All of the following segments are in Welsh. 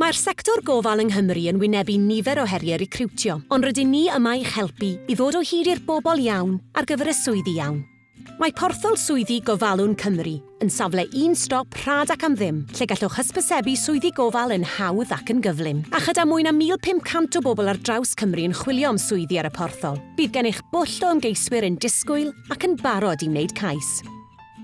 Mae'r sector gofal yng Nghymru yn wynebu nifer o heriau recriwtio, ond rydyn ni yma i'ch helpu i ddod o hyd i'r bobl iawn ar gyfer y swyddi iawn. Mae Porthol Swyddi Gofalwn Cymru yn safle un stop rhad ac am ddim lle gallwch hysbysebu swyddi gofal yn hawdd ac yn gyflym. A chyda mwy na 1,500 o bobl ar draws Cymru yn chwilio am swyddi ar y porthol, bydd gennych bwll o ymgeiswyr yn disgwyl ac yn barod i wneud cais.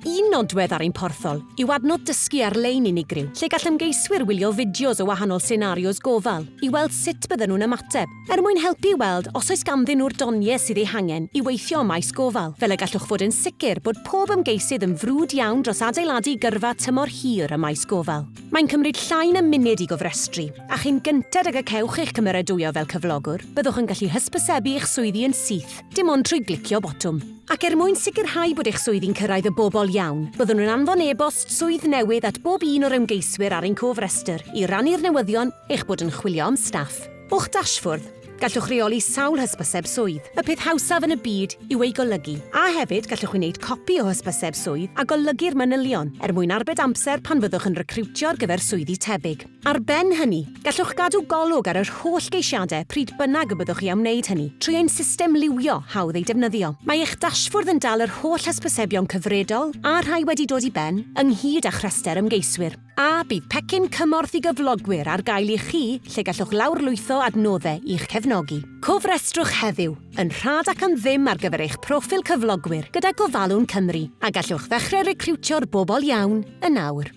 Un nodwedd ar ein porthol yw adnodd dysgu ar-lein unigryw, lle gall ymgeiswyr wylio fideos o wahanol senarios gofal i weld sut bydden nhw'n ymateb, er mwyn helpu i weld os oes ganddyn nhw'r doniau sydd eu hangen i weithio ym maes gofal, fel y gallwch fod yn sicr bod pob ymgeisydd yn frwd iawn dros adeiladu gyrfa tymor hir ym maes gofal. Mae'n cymryd llai na munud i gofrestru, a chyn gynted ag y cewch eich cymeradwyo fel cyflogwr, byddwch yn gallu hysbysebu eich swyddi yn syth, dim ond trwy glicio botwm. Ac er mwyn sicrhau bod eich swyddi'n cyrraedd y bobl iawn, byddwn yn anfon e-bost swydd newydd at bob un o'r ymgeiswyr ar ein cofrestr i rannu'r newyddion eich bod yn chwilio am staff. O'ch dashfwrdd, gallwch reoli sawl hysbyseb swydd. Y peth hawsaf yn y byd yw ei golygu. A hefyd, gallwch wneud copi o hysbyseb swydd a golygu'r manylion, er mwyn arbed amser pan fyddwch yn recriwtio ar gyfer swyddi tebyg. Ar ben hynny, gallwch gadw golwg ar yr holl geisiadau pryd bynnag y byddwch chi am wneud hynny, trwy ein system liwio hawdd ei defnyddio. Mae eich dashfwrdd yn dal yr holl hysbysebion cyfredol a rhai wedi dod i ben, ynghyd â'ch rhestr ymgeiswyr. A bydd pecyn cymorth i gyflogwyr ar gael i chi lle gallwch lawrlwytho adnoddau i'ch cefnogi. Cofrestrwch heddiw, yn rhad ac am ddim ar gyfer eich proffil cyflogwyr gyda Gofalwn Cymru, a gallwch ddechrau recriwtio'r bobl iawn yn awr.